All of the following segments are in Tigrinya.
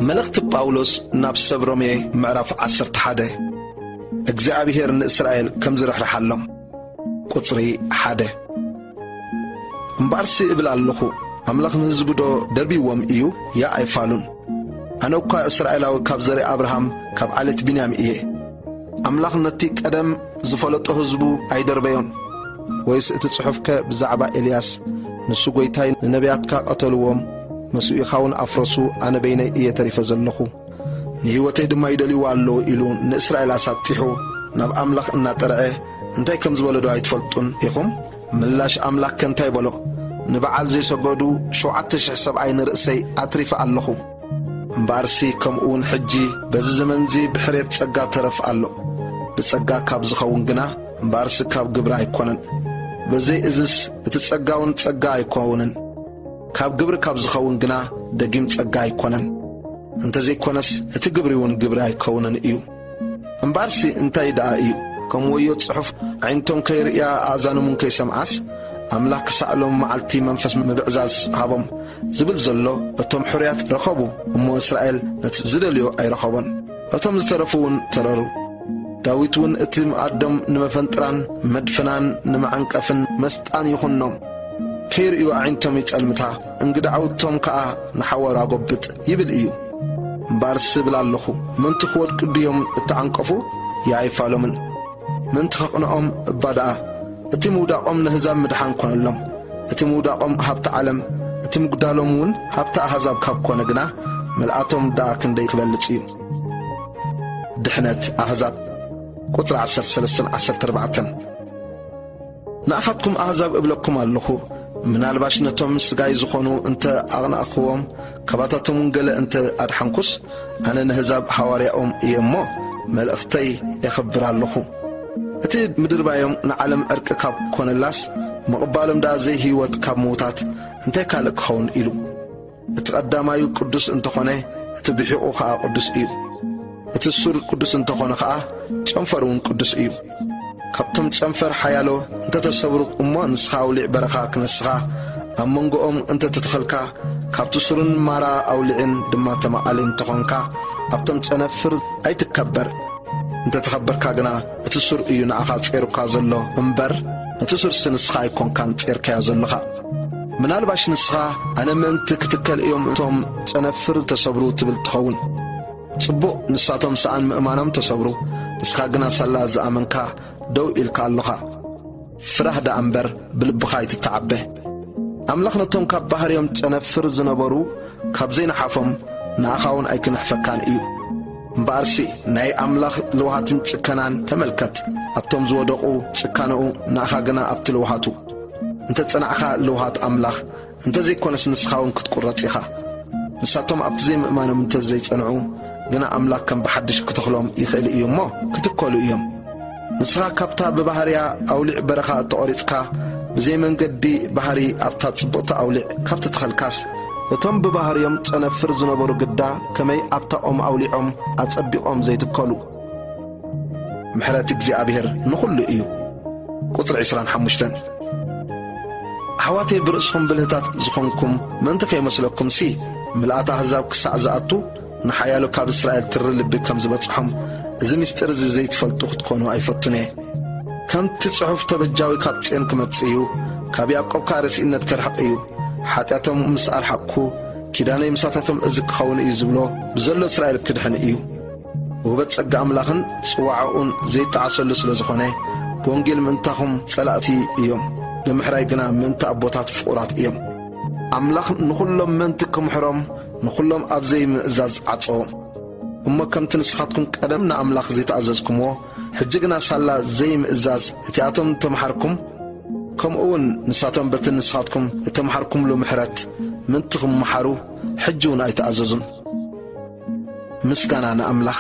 መልእኽቲ ጳውሎስ ናብ ሰብ ሮሜ ምዕራፍ ዓሰርተ ሓደ። እግዚኣብሔር ንእስራኤል ከም ዝርሕርሓሎም። ቁጽሪ ሓደ። እምበኣርሲ እብል ኣለኹ፣ ኣምላኽ ንህዝቡ ዶ ደርቢዎም እዩ? ያ ኣይፋሉን። ኣነ እኳ እስራኤላዊ ካብ ዘርኢ ኣብርሃም ካብ ዓሌት ቢንያም እየ። ኣምላኽ ነቲ ቀደም ዝፈለጦ ህዝቡ ኣይደርበዮን። ወይስ እቲ ጽሑፍከ ብዛዕባ ኤልያስ፣ "ንሱ ጐይታይ ንነቢያትካ ቀተልዎም፣ መሲኡኻውን ኣፍረሱ፣ ኣነ በይነይ እየ ተሪፈ ዘለኹ፣ ንህይወተይ ድማ ይደልይዋ ኣለዉ" ኢሉ ንእስራኤል ኣሳጢሑ ናብ ኣምላኽ እናጠርዐ እንታይ ከም ዝበሎ ዶ ኣይትፈልጡን ኢኹም? ምላሽ ኣምላኽከ እንታይ በሎ? "ንበዓል ዘይሰገዱ ሸውዓተ ሽሕ ሰብኣይ ንርእሰይ ኣትሪፈ ኣለኹ። እምበኣርሲ ከምኡ እውን ሕጂ በዚ ዘመንዚ ብሕሬት ጸጋ ተረፍ ኣሎ። ብጸጋ ካብ ዝኸውን ግና፣ እምበኣርሲ ካብ ግብሪ ኣይኮነን። በዘይ እዝስ እቲ ጸጋ እውን ጸጋ ኣይኮውንን። ካብ ግብሪ ካብ ዝኸውን ግና ደጊም ጸጋ ኣይኮነን። እንተዘይኮነስ እቲ ግብሪ እውን ግብሪ ኣይከውንን እዩ። እምበኣርሲ እንታይ ደኣ እዩ? ከም ወዮ ጽሑፍ፣ ኣዒንቶም ከይርእያ ኣእዛኖም ከይሰምዓስ፣ ኣምላኽ ክሳዕ ሎም መዓልቲ መንፈስ ምብዕዛዝ ሃቦም ዝብል ዘሎ፣ እቶም ሕሩያት ረኸቡ፣ እሞ እስራኤል ነቲ ዝደልዮ ኣይረኸቦን። እቶም ዝተረፉ እውን ተረሩ። ዳዊት እውን እቲ ምኣዶም ንመፈንጥራን መድፍናን ንመዓንቀፍን መስጣን ይኹኖም። ከይርእዩ ኣዒንቶም ይጸልምታ፣ እንግዳዕውቶም ከኣ ንሓዋሩ ኣጎብጥ ይብል እዩ። እምበኣርስ እብል ኣለኹ፣ ምእንቲ ክወድቁ ድዮም እተዓንቀፉ? ይኣይፋሎምን። ምእንቲ ኸቕንኦም እባ ደኣ፣ እቲ ምውዳቖም ንህዛብ ምድሓን ኮነሎም። እቲ ምውዳቖም ሃብቲ ዓለም፣ እቲ ምጉዳሎም እውን ሃብቲ ኣህዛብ ካብ ኮነ ግና፣ ምልኣቶም ደኣ ክንደይ ክበልጽ እዩ። ድሕነት ኣህዛብ። ቁጽሪ ዓሰርተ ሰለስተን ዓሰርተ ኣርባዕተን። ንኣኻትኩም ኣህዛብ እብለኩም ኣለኹ፣ ምናልባሽ ነቶም ስጋይ ዝኾኑ እንተ ኣቕናእክዎም፣ ካባታቶም እውን ገለ እንተ ኣድሓንኩስ፣ ኣነ ንህዛብ ሃዋርያኦም እየ እሞ፣ መልእኽተይ የኽብር ኣለኹ። እቲ ምድርባዮም ንዓለም ዕርቂ ካብ ኮነላስ፣ ምቕባሎም ደኣ ዘይህይወት ካብ ምዉታት እንታይ ካልእ ክኸውን ኢሉ? እቲ ቀዳማዩ ቅዱስ እንተኾነ፣ እቲ ብሒቑ ኸኣ ቅዱስ እዩ። እቲ ሱር ቅዱስ እንተኾነ ኸኣ፣ ጨንፈር እውን ቅዱስ እዩ። ካብቶም ጨንፈር ሓያሎ እንተ ተሰብሩ እሞ፣ ንስኻ ኣውሊዕ በረኻ ክነስኻ ኣብ መንጎኦም እንተ ተተኸልካ፣ ካብቲ ሱርን ማራ ኣውሊዕን ድማ ተመቓሊ እንተኾንካ፣ ኣብቶም ጨነፍር ኣይትከበር። እንተ ተኸበርካ ግና፣ እቲ ሱር እዩ ንኣኻ ጼሩካ ዘሎ እምበር፣ ነቲ ሱርሲ ንስኻ ኣይኮንካን ጼርካዮ ዘለኻ። ምናልባሽ ንስኻ፣ "ኣነ ምእንቲ ክትከል እዮም እቶም ጨነፍር ዝተሰብሩ" ትብል ትኸውን። ጽቡቕ፣ ንሳቶም ሰኣን ምእማኖም ተሰብሩ፣ ንስኻ ግና ሳላ ዝኣመንካ ደው ኢልካ ኣሎኻ። ፍራህ ደኣ እምበር ብልብኻ ኣይትተዓበ። ኣምላኽ ነቶም ካብ ባህርዮም ጨነፍር ዝነበሩ ካብ ዘይነሓፎም ንኣኻ እውን ኣይክንሕፈካን እዩ። እምበኣርሲ ናይ ኣምላኽ ልውሃትን ጭከናን ተመልከት። ኣብቶም ዝወደቑ ጭካነኡ፣ ንኣኻ ግና ኣብቲ ልውሃቱ። እንተ ጸናዕካ ልውሃት ኣምላኽ፣ እንተ ዘይኮነስ ንስኻ እውን ክትቁረጽ ኢኻ። ንሳቶም ኣብቲ ዘይምእማኖም እንተ ዘይጸንዑ፣ ግና ኣምላኽ ከም ብሓድሽ ክተኽሎም ይኽእል እዩ እሞ፣ ክትከሉ እዮም። ንስኻ ካብታ ብባህርያ ኣውሊዕ በረኻ እተቖሪጽካ፣ ብዘይ መንገዲ ባህሪ ኣብታ ጽብቕቲ ኣውሊዕ ካብ ተተኸልካስ፣ እቶም ብባህርዮም ጨነፍር ዝነበሩ ግዳ ከመይ ኣብታ ኦም ኣውሊዖም ኣጸቢቖም ዘይትከሉ? ምሕረት እግዚኣብሔር ንኹሉ እዩ። ቁጽሪ ዕስራን ሓሙሽተን። ኣሕዋተይ፣ ብርእስኹም ብልህታት ዝኾንኩም ምእንቲ ከይመስለኩምሲ፣ ምልኣት ኣህዛብ ክሳዕ ዝኣቱ፣ ንሓያሎ ካብ እስራኤል ትሪ ልቢ ከም ዝበጽሖም፣ እዚ ምስጢር እዚ ዘይትፈልጡ ክትኮኑ ኣይፈቱን እየ። ከምቲ ጽሑፍ፣ "ተበጃዊ ካብ ጽዮን ክመጽእ እዩ፣ ካብ ያዕቆብ ከኣ ረሲእነት ከርሕቕ እዩ። ሓጢኣቶም ምስ ኣርሓቕኩ፣ ኪዳነይ ምሳታቶም እዚ ክኸውን እዩ" ዝብሎ ብዘሎ እስራኤል ክድሕን እዩ። ውህበት ጸጋ ኣምላኽን ጽዋዕኡን ዘይጠዓሰሉ ስለ ዝኾነ፣ ብወንጌል ምእንታኹም ጸላእቲ እዮም፣ ብምሕራይ ግና ምእንቲ ኣቦታት ፍቑራት እዮም። ኣምላኽ ንኹሎም ምእንቲ ክምሕሮም፣ ንኹሎም ኣብ ዘይምእዛዝ ዓጸዎም። እሞ ከምቲ ንስኻትኩም ቀደም ንኣምላኽ ዘይተኣዘዝኩምዎ፣ ሕጂ ግና ሳላ ዘይምእዛዝ እቲኣቶም እተምሓርኩም፣ ከምኡ እውን ንሳቶም በቲ ንስኻትኩም እተምሓርኩምሉ ምሕረት ምእንቲ ክምሓሩ፣ ሕጂ እውን ኣይተኣዘዙን። ምስጋና ንኣምላኽ።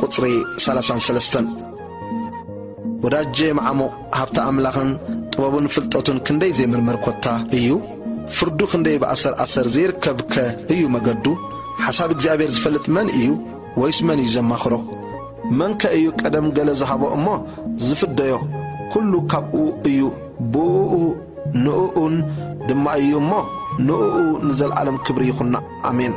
ቁጽሪ ሰላሳን ሰለስተን። ወዳጄ መዓሙቕ፣ ሃብቲ ኣምላኽን ጥበቡን ፍልጠቱን ክንደይ ዘይምርመር ኮታ እዩ! ፍርዱ ክንደይ ብኣሰር ኣሰር ዘይርከብከ እዩ መገዱ! ሓሳብ እግዚኣብሔር ዝፈልጥ መን እዩ? ወይስ መን እዩ ዘማኽሮ? መንከ እዩ ቀደም ገለ ዝሃቦ እሞ ዝፍደዮ? ኩሉ ካብኡ እዩ፣ ብእኡ ንእኡን ድማ እዩ እሞ፣ ንእኡ ንዘለዓለም ክብሪ ይኹና። ኣሜን።